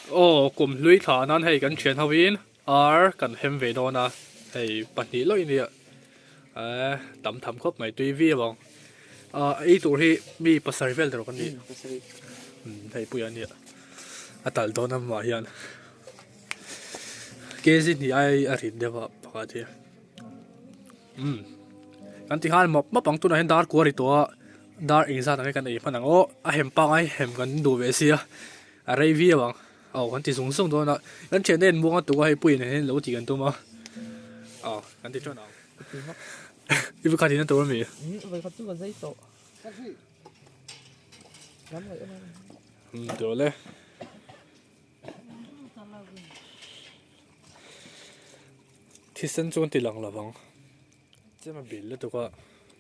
Aw kum hlui thla nan hei kan thian ho in ar kan hem ve dawn a hei pahnih lawih nia eh tam tham khawp mai tui viau ang ah ei tur hi mi pasarih vel tur kan ni hei puia nia a tal dawn a mah hian kg hnih ai a rit deuh a pakhat hi. Umm kan ti nghal mawp mawp ang tunah hian dar kual a ri tawh a dar engzat ang nge kan ei hman ang aw a hem pangai hem kan duh ve sia a rei viau ang aw kan ti zung zung dawn a kan thiante en muang a tuk a hei puiin hian lo tih kan tum a aw kan ti ṭan ang i vawikhat in a tur ami umm tawh le. Thisen chu an ti lang lo vang. Chem a bil lutuk a,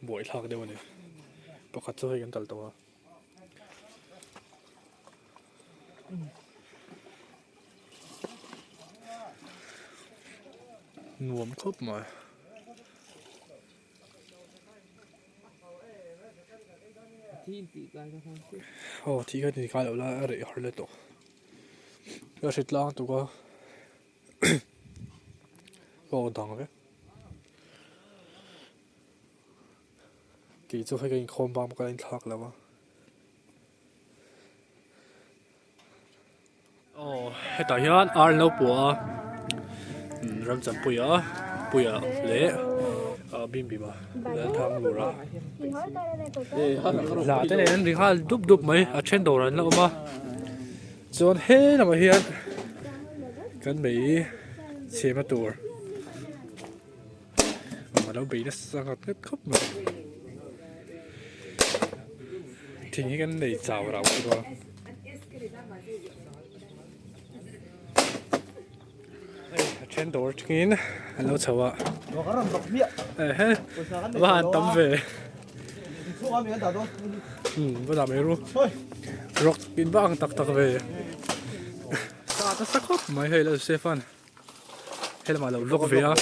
buai thlak deuh a ni. Pakhat chu hei kan kal tawh a. Nuam khawp mai. Aw thi kha ti kai loh lai a reh har lutuk. Ka hre tlang tuk a. Ka aw dang vek. Kei chu hei ka inkhawm bang bawk a inthlak lo a. Aw hetah hian ar an lo puah a Ramchanpuia Puia leh Bimbima Lalthanglura hla te nen an ri nghal dup dup mai a then dawr an la awm a. Chuan he lamah hian kan mei chhema tur a lo bei nasa nghat nghat khawp mai thing hi kan nei chau rau bawk a hei a then dawr atangin an lo chho a ehe va han tam ve. Umm va dah mai ru rock in va ang tak tak ve sa nasa khawp mai hei la Stefan he lamah lo vlog ve a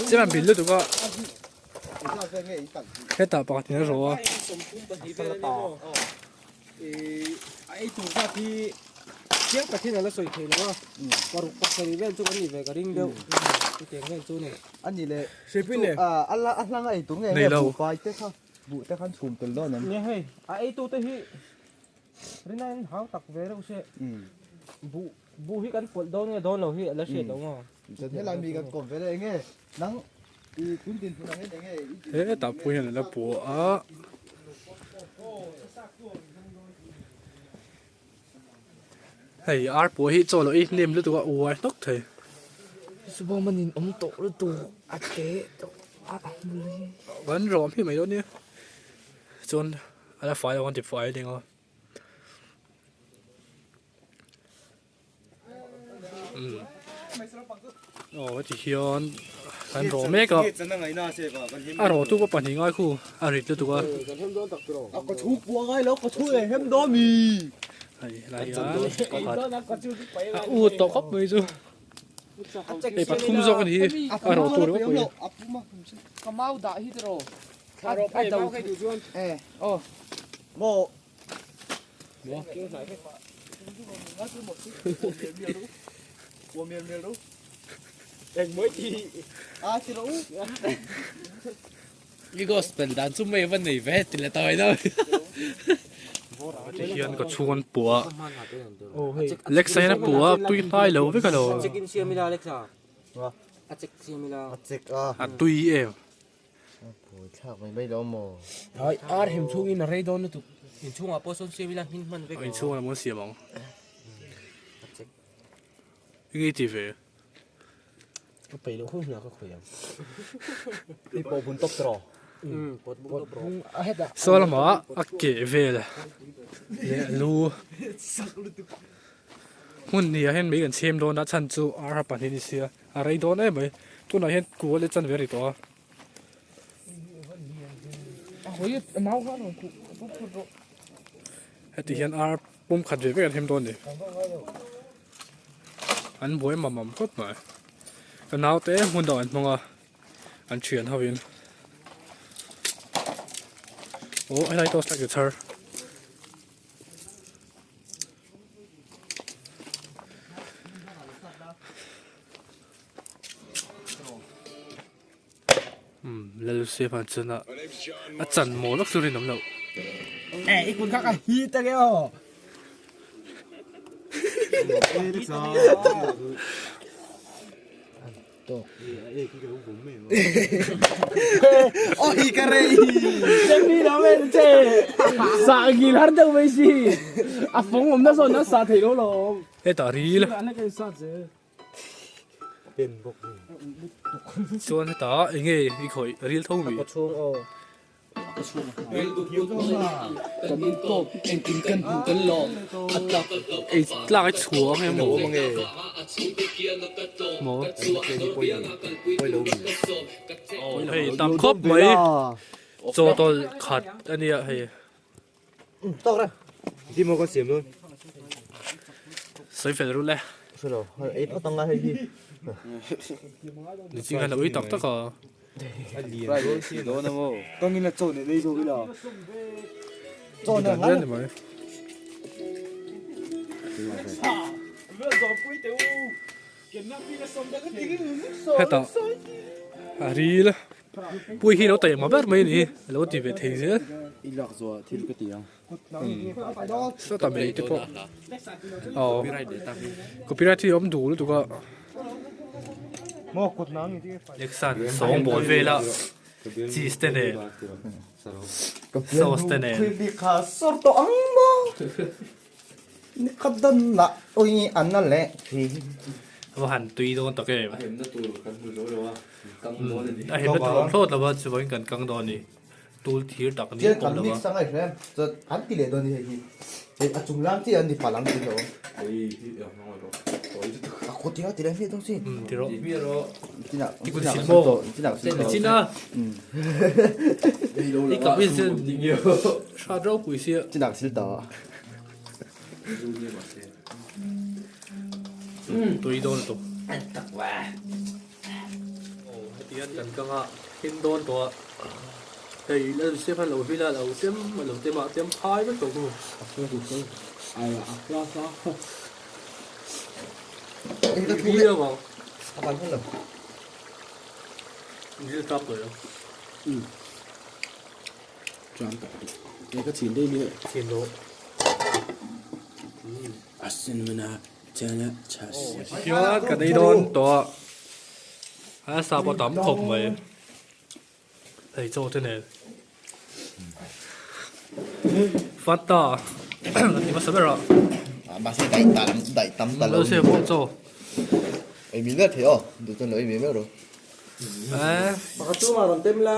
chian an bil lutuk a hetah pakhat in a rawh a. A ei tur zat hi chiang tak hian a la sawi thei lo a, paruk pasarih vel chu kan nih ve ka ring deuh chutiang vel chu ni. A ni le, Hripui le. A la a hlang a ei tur nge nge buh pai te kha buh te khan chhum tel dawn em? Nia hei, a ei tu te hi rin aiin hau tak ve reuh se, buh buh hi kan pawlh dawn nge dawn lo hi a la hriat lo maw? Chuan helai mi kan kawm ve le enge nang i tun din hmun angin enge i din Hetah pawh hian a la puah a. Hei ar pawh hi chaw loh i hnem lutuk a uai hnawk thei. Subawm a nin awm tawh lutuk a te tawh a a hmul hi. Kan rawm hi mai dawn nia chuan a la fai lo kan ti fai ding a. Aw heti hian an rawh mek a a rawh tu pawh pahnih ngai khu a rit lutuk a hei helai hian pakhat a ut tawh khawp mai chu hei pathum zawk a ni hi a rawh tur ringawt pawh hi. I gospel dan chu mei va nei ve ti le tawh ilo. Ti hian ka chhung an puah a Alexa hian a puah a tui hnai lo vek alo a tui em. Ar hem chhungin a rei dawn lutuk. Inchhungah pawh sawn siam ila hmin hman vek. Inchhungah lam kan siam ang. Enge i ti ve? Ka peih loh hun hunah ka khawih ang. I pawh bun tawp tawh. Saw lamah a keh vel leh a lu hmun hnih ah hian mei kan chhem dawn a chhan chu ar ha pahnih a ni sia a rei dawn em mai tunah hian kual hi chan ve a ri tawh a. Heti hian ar pum khat ve vek an hem dawn a ni. An buai mam mam khawp mai. Ka naute hmun dang an hmang a an thian ho in. Aw helai tawh strike chhar. Lalsiama chuan a a chan maw lawk chu rinawm loh. Eh i kun kha ka hit ange aw. Oi ka rei. Chemi lo men che. Sa gil har deuh mai si. A fong awm na zawn a sa thei lo lawm. Hetah ril. Chuan hetah enge i khawih ril tho mi. Ka chhung aw. Ei tlak a chhuah ang emaw maw hei tam khawp mai chaw tawlh khat a nia hei sawi fel rul e niching hian a ui tak tak a. Hetah a ril pui hi lo taima ber mai a ni a lo ti ve thei zel sawtah mei te pawh aw copyright hi a awm duh lutuk a Lexan sawngbawl vela cheese te nen sauce te nen. A va han tui dawn tak em. A hemna tur kan hmu zo lo a, kan kang dawn a ni. A hemna tur awm thlawt lo a, chuvangin kan kang dawn a ni. Tul thir tak ni pawm lo a. Ti rawh. Ti kun sin maw? Ti chin a. I kap in sin hrat ropui sia. Tui dawn lutuk. Aw heti hian kan kang a him dawn tawh a hei lal siam hian lo vil a lo tem a lo tem a tem phai vek tawh chu Tichuan kan ei dawn tawh a a sa pawh tam khawp mai hei chaw te nen fanta kan ti hmasa ber a mahse pawh chaw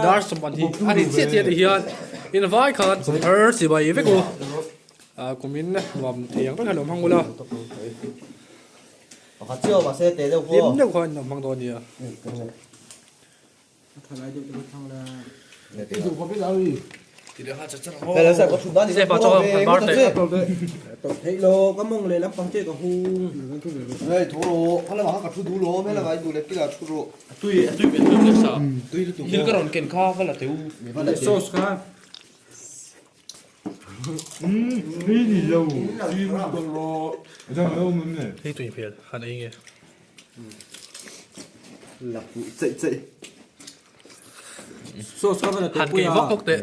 dar sawm hi a ri chiah chiah ti hian in vai khan her chibai vek u. Ah kumin nuam thei ang vek a lo hmang ula. Pakhat chiah mahse te deuh pawh. Hlim deuh kha an lo hmang dawn nia. Sepa chaw han bar teh. Theih lo ka mawng leh lampang che ka hung. Hei tho rawh khalamah kha ka thu duh lo helangah i duh leh kila thu rawh. Tui a tui hmel tui nasa. Thil ka rawn ken kha va la teh u. Sauce kha. Hei tui hmel han ei nge. Han kei vak vak teh.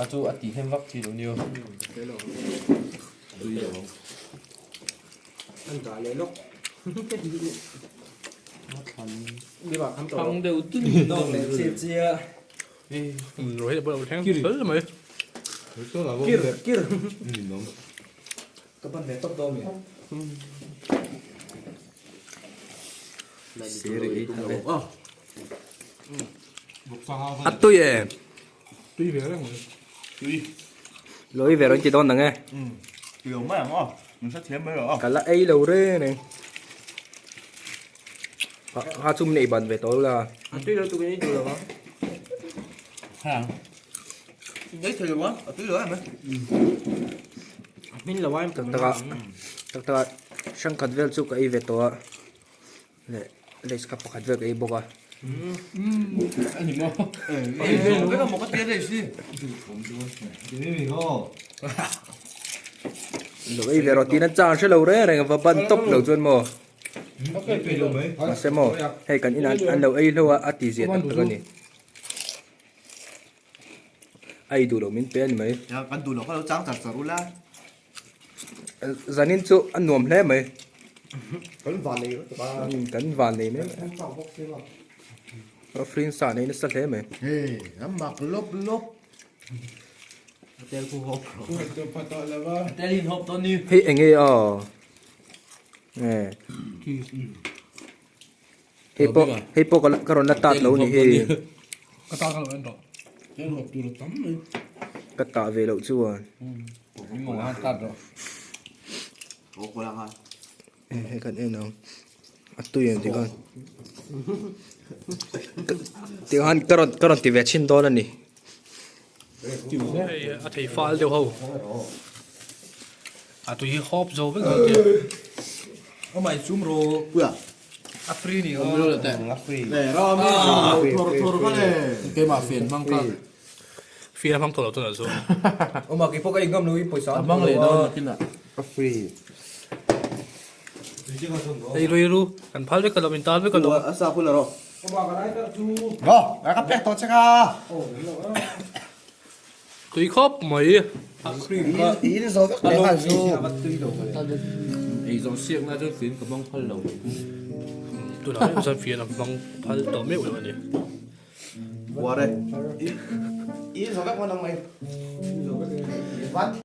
A chu a tih hnem vak chi lo nia. Thang deuh dun Rồi bắt đầu thleng fel mai. Ka ban ve tawp dawn mi. A tui e. Tui ve reng mai. Tui. Loi ve rawn ti dawn ang e. Tui lo mai ang aw. Min hrethiam mai rawh aw. Ka la ei lo reng reng. Ha chu min ei ban ve tawh lo la. A tui lo tukin ei duh lo ang. Ei thei lo a, a tui lo em mai. Hmin lo a Tak tak ah tak tak ah hrangkhat vel chu ka ei ve tawh a. Leh. Lays kha pakhat vel ka ei bawk a. Lo ei ve rawh tihna chang hre lo reng reng va ban tawp lo chuan maw. Mahse maw hei kan inah an lo ei hlo a a ti zia tak tak a ni. A ei duh loh min pe a ni mai. Kan duh loh kha lo chang char char ula. Zanin chu a nuam hle mai. Kan van nei rawh tak a. Kan van nei mai. Free sa nei nasa hle mai. Hei, a mak lawp lawp. Hotel khu hawp rawh. Hotel in hawp dawn ni. Hei enge aw. Nge. Hei pawh hei pawh ka rawn la tat lo ni hi. Ka ta ka lo en rawh. Ka tah ve loh chuan. Hei kan en ang. A tui ang tikhan. Tikhan ka rawn ka rawn ti ve chhin dawn a ni. Hei a thei fal deuh ho. A tui hi hawp zo vek dawn tia. Awmai chum rawh. Puia. A free ni Awm lo teh. A free. Le ram hi thor thor kha le. Keimah fian hmang kha. Fian hmang tawh lo tunah chuan. Awma kei pawh ka ingam lo i pawisa A hmang leh dawn nakinah. A free. Hei rui ru kan phal vek alawm in tan vek alawm. A sa phul rawh. Go, ka pek tawh che kha. Tui khawp mai. In zo vek leh nghal chu. Ei zawh siak na chuan fian ka hmang phal lo. Tunah em chuan fian a hmang phal tawh meuh lo a ni. Buar e. In zo vek ngang mai. Van.